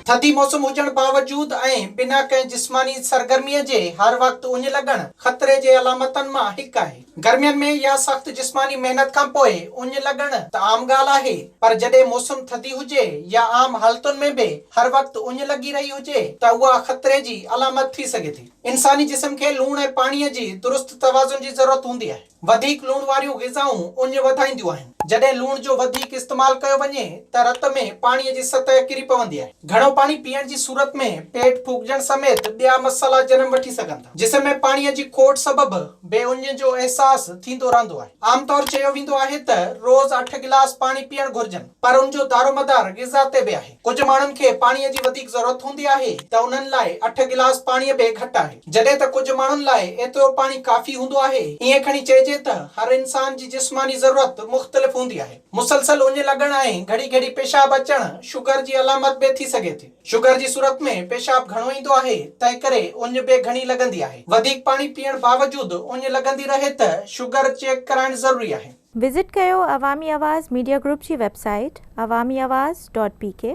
ٿڌي موسم هجڻ باوجود ۽ بنا ڪنهن جسماني سرگرميء جي هر وقت اڃ لڳڻ خطري جي علامتن مان هڪ آهي. گرمين ۾ يا سخت جسماني محنت کان پوء اڃ لڳڻ ته عام ڳالهه آهي پر جڏهن موسم ٿڌي هجي يا عام حالتن ۾ به هر وقت اڃ لڳي رهي هجي ته اها خطري جي علامت ٿي سگهي ٿي. انساني جسم کي لوڻ ۽ پاڻيء جي درست توازن جي ضرورت هوندي آهي. وڌيڪ لوڻ واريون غذائون اڃ وڌائينديون آهن. جڏهن لوڻ جو وڌيڪ استعمال ڪيو وڃي ته رت ۾ پاڻيء جي سطح ڪري پوندي آهي. گهڻو پاڻي پيئڻ جي صورت ۾ پيٽ ڦوڪجڻ سميت ٻيا مسئلا جنم وٺي سگهن ٿا. جسم ۾ پاڻيء جي کوٽ سبب به اڃ جو احساس ٿيندو رهندو آهي. عام طور چيو ويندو آهي ته روز اٺ گلاس پاڻي پيئڻ گهرجن پر ان جو دارومدار غذا تي به آهي. ڪجهه ماڻهن کي پاڻيء جي وڌيڪ ضرورت هوندي آهي ته انهن لاء اٺ گلاس پاڻيء به گهٽ آهي. جڏهن ته ڪجهه ماڻهن لاء ايترو پاڻي ڪافي هوندو آهي. ائين کڻي چئجي ته هر انسان جي جسماني ضرورت مختلف هوندي آهي. مسلسل اڃ لڳڻ ۽ گهڙي گهڙي پيشاب اچڻ شگر جي علامت به ٿي سگهي ٿي. شگر جي صورت ۾ پيشاب گهڻو ايندو آهي، تنهنڪري اڃ به گهڻي لڳندي آهي. وڌيڪ پاڻي پيئڻ باوجود اڃ لڳندي رهي ته شگر چيڪ ڪرائڻ ضروري آهي. وزٽ ڪيو عوامي آواز ميڊيا گروپ جي website Awami Awaz dot P K.